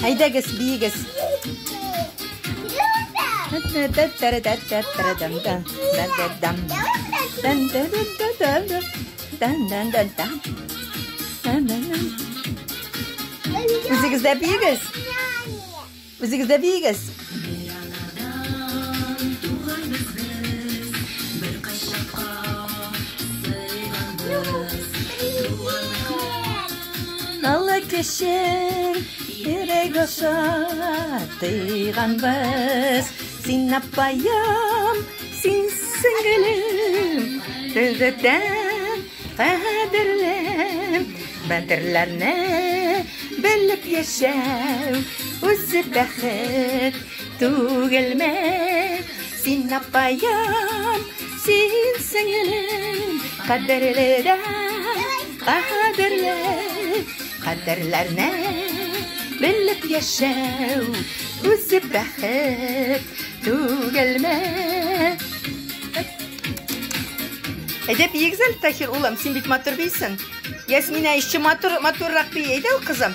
Әйдәгез, биегез. Үзегез дә биегез. Үзегез дә биегез. Алы кеше йөрәк аша тыйганбыз. Син апаем, син сеңелем, төзетән кадерлем. Бәдерләрне белеп яшәү үзе бәхет түгелме? Син апаем, син сеңелем, кадерле дә кадерле. Кадерләрне белеп яшәү үзе бәхет түгелме? Әйдә биегез әле, Таһир улым, син бит матур бийсең. Ясминә еще матур, матуррак бий, әйдә ул кызым.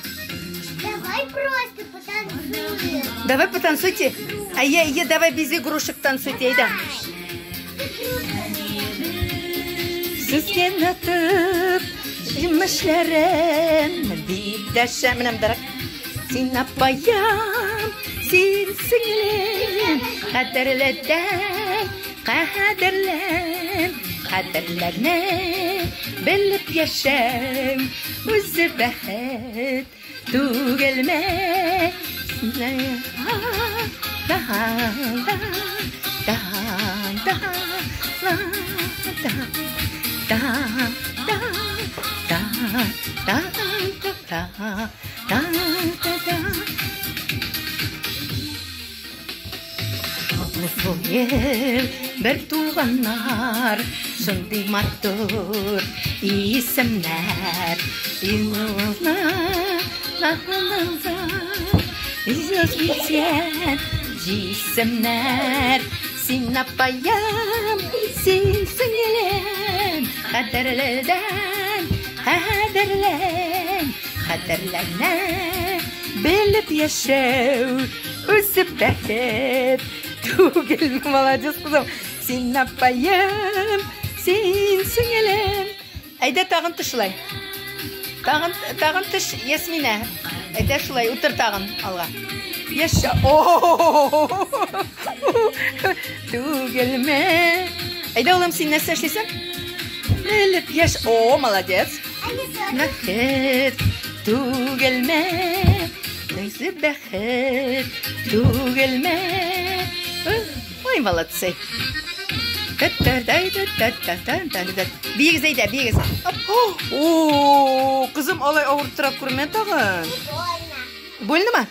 Давай просто потанцуем. Давай потанцуйте. А я, давай без игрушек танцуйте, әйдә. Сезгә нытып, җимешләрен дип дәшә менәм дәрәк. Син апаем, син сеңлем, кадерледән, кадерлем, кадерләрне белеп яшәм, үзе бәхет түгелме? Да, да, да, да, да, да, да, да, да, да, да, да, да, да. Ел бер туганнар, шундый матур исемнәр. Җисемнәр, син апаем, син сеңелем, кадерледән, кадерлем, кадерләрне белеп яшәү үзе бәхет түгелме, молодец, кызым. Син апаем, син сеңелем. Әйдә тагын төш шулай. Тагын, тагын төш, Ясминә. Әйдә шулай, утыр тагын алга. Яшә. О! Түгелме? Әйдә, улым, син нәрсә эшлисең? Белеп яш. О, молодец. Бәхет түгелме? Үзе бәхет түгелме? Ой, молодцы. Биегез, әйдә, биегез. О, кызым, алай авырттыра күрмә тагын. Больно. Больно ма?